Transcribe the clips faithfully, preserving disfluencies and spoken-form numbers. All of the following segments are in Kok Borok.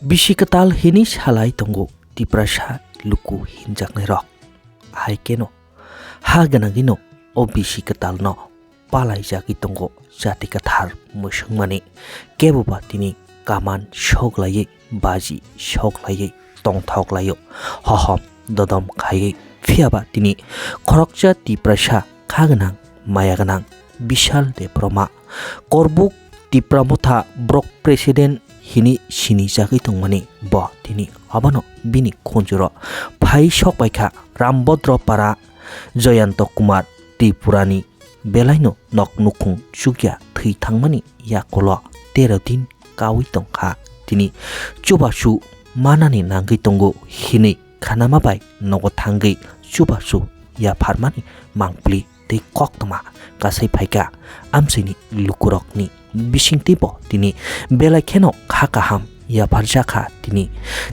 Bisi kwtal hinwi salai tongo Tiprasa luku hinjaknairok. Hai kheno ha gwnangwino o bisi kwtalno palaijagwi tongo jati kwthar mwswngmani. Keboba tini kaman soklaiwi, baji soklaiwi tongthoklaio, hohom dodom khaiwi. Phiyaba tini khoroksa Tiprasa kha gwnang, maya gwnang Bishal Debbarma, Korbuk Tipra Motha Block President hinwi sinijagwi tongmani. Bo tini abono bini khunjuro phai sokpaikha Rambodro Para Joyanto Kumar Tripurani belaino nok nukhung chukya thwi thangmani yakulo tero din kaui tongkha. Tini chubachu manani nangwi tongo hinwi khanama bai nogo thangwi chubachu yapharmani mangpli tei koktwma kasai phaikha amchaini lukurokni bisingtwibo. Tini belai kheno kha kaham yapharjakha tini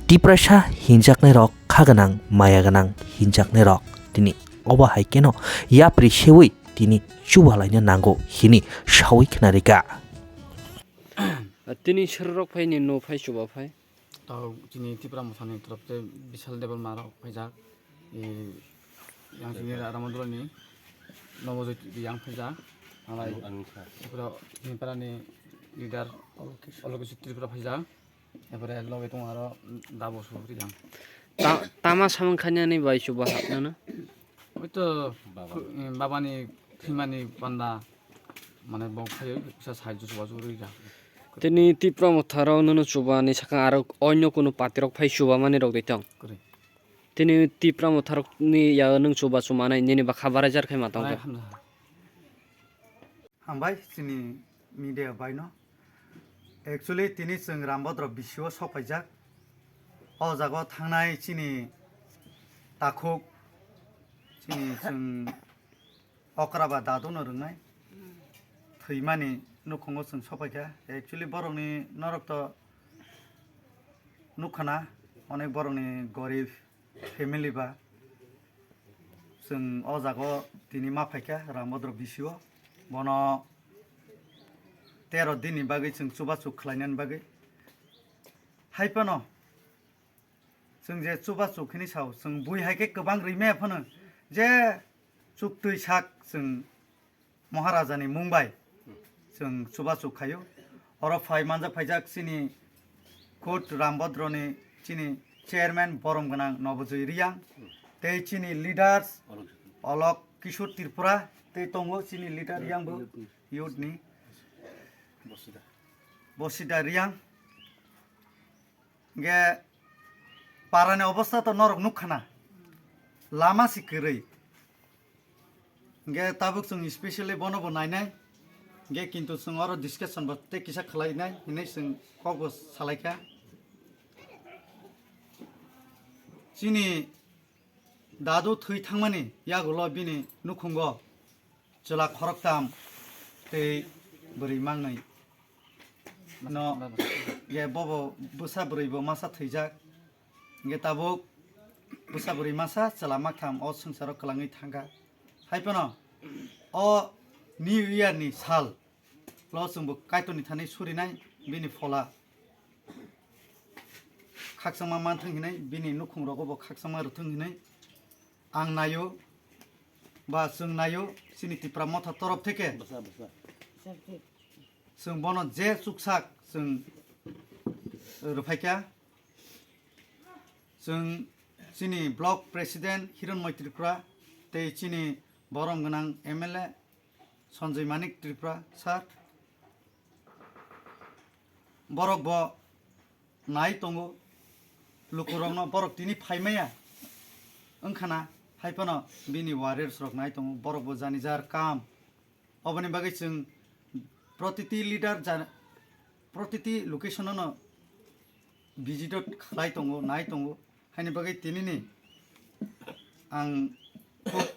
Tiprasa hinjaknairok, kha gwnang maya gwnang hinjaknairok. Tini obo hai kheno yapri seui tini chubalaina nango hinwi saui khnarikha. Tini srwrok phai ni no phai chuba phai. Tao chini Tipra Mothani torof te Bishal Debbarma rok phaijak. E, yang chini Ra-, Ramodolani Nobojoy yang phaijak. Alai Tipra, Tipra ni leader Alokiswar Tripura phaijak. Epore loge tongo aro Dabo Suri yang. Ta-, tama samung khanya ni bai chuba hapna na? Oi to, baba. Khu-, eh, baba ni thimani panda, mane bo khayo kisa side chuba churi ya. Tini Tipra Motharo nono chuba ni sakang aro onyo kunu party rok phai chuba mani rok de tong. Kore. Tini Tipra Motharo ni ya nung chuba chuma nai nini ba khabar jar khai ma tong. Hambai chini media bai no. Actually tini chwng Rambodro bisio sokpaijak. O jaga o thangnai chini takhuk, chini chwng okra ba dadu no rwngnai. Thwimani nukhungo chwng sokpaikha. Actually borokni norok to nukhana onek borokni gorib family ba. Chwng o jaga o tini ma phaikha Rambodro bisio. Bono tero din ni bagwi chwng chubachu khlainani bagwi. Hai phano chwng je chubachu khini sao, chwng bui hai khe kwbang rwi maya phano je chuktwi sak chwng Maharajani mung bai chwng chubachu khaio. Oro phai manjak phaijak chini khud Rambodroni chini chairman borom gwnang Nobojoi Riyang tei chini leaders Olok Kishore Tripura tei tongo chini leader yang bo youth ni Bosida Riyang. Hingke parani obostha to norok nukkhana, lama se kwrwi. Hingke tabuk chwng specially bono bo nainai, hingke kintu chwng oro discussion bo tei kisa khlainai hinwi chwng kok bo salaikha. Chini dadu thwi thangmani yagulo bini nukhungo chwla khoroktham tei bwrwi mangnwi no, ye bobo bwsa bwrwi bo masa thwijak, hingke tabuk bwsa bwrwi masa chwla maktham o swngcharo kwlangwi thangkha. Hai phano o New Year ni sal lo chwngbo Kaitorni thani surinai bini phola khakchangma manthwng hinwi, bini nukhungrogo bo khakchangma rwthwng hinwi ang naio, ba chwng naio, chini Tipra Motha torof theke chwng bono je chuksak chwng rwphaikha. Chwng chini block president Hironmoi Tripura tei chini borom gwnang M L A Sanjay Manik Tripura sir, borok bo nai tongo, lukurokno borok tini phaimaya wngkhana, hai phano bini warriors rok nai tongo, borok bo jani jar kam. Oboni bagwi chwng protiti leader ja-, protiti location-o no visit khlai tongo, nai tongo. Haini bagwi tinini ang khub,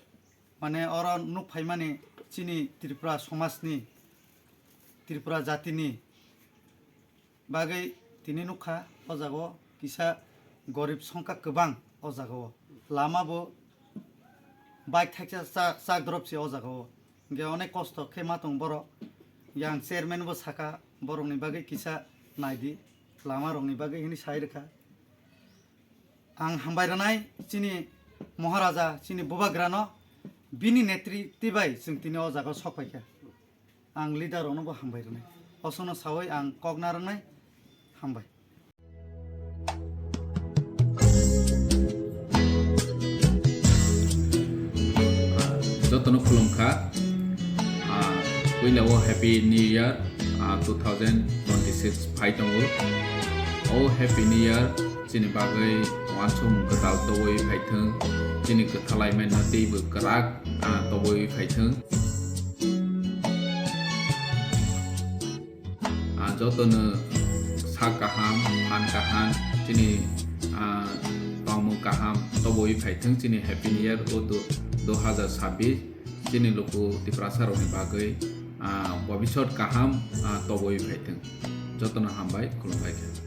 mane, oro nuk phaimani chini Tripura somajni, Tripura jatini bagwi tini nukha o jaga o kisa gorib songkha kwbang o jaga o. Lama bo bike thaisa cha-, chak drop se o jaga o. Hingke onek kosto khe ma tong borok. Yang chairman bo saka borokni bagwi kisa naidi. lama rokni bagwi hini sai rwkha. Ang hambai rwnai chini Maharaja, chini Bubagrano, bini netritwi bai chwng tini o jaga o sok phaikha. Ang leader rokno bo hambai rwnai. Osono sawi ang kok narwknai. Hambai. Jotono khulumkha. Ah, puila o Happy New Year, ah, two thousand twenty-six phai tongo. O Happy New Year chini bagwi uansukmung kwtal tobwi phaithwng, chini kwthalai mano teibo kwrak, ah, tobwi phaithwng. Ah, jotono sak kaham, phan kaham, chini, ah, tongmung kaham tobwi phaithwng chini Happy New Year o du-, dui hazar sabbish chini luku Tiprasa rokni bagwi, ah, bobisot kaham, ah, tobwi phaithwng. Jotono hambai, khulumbai kha.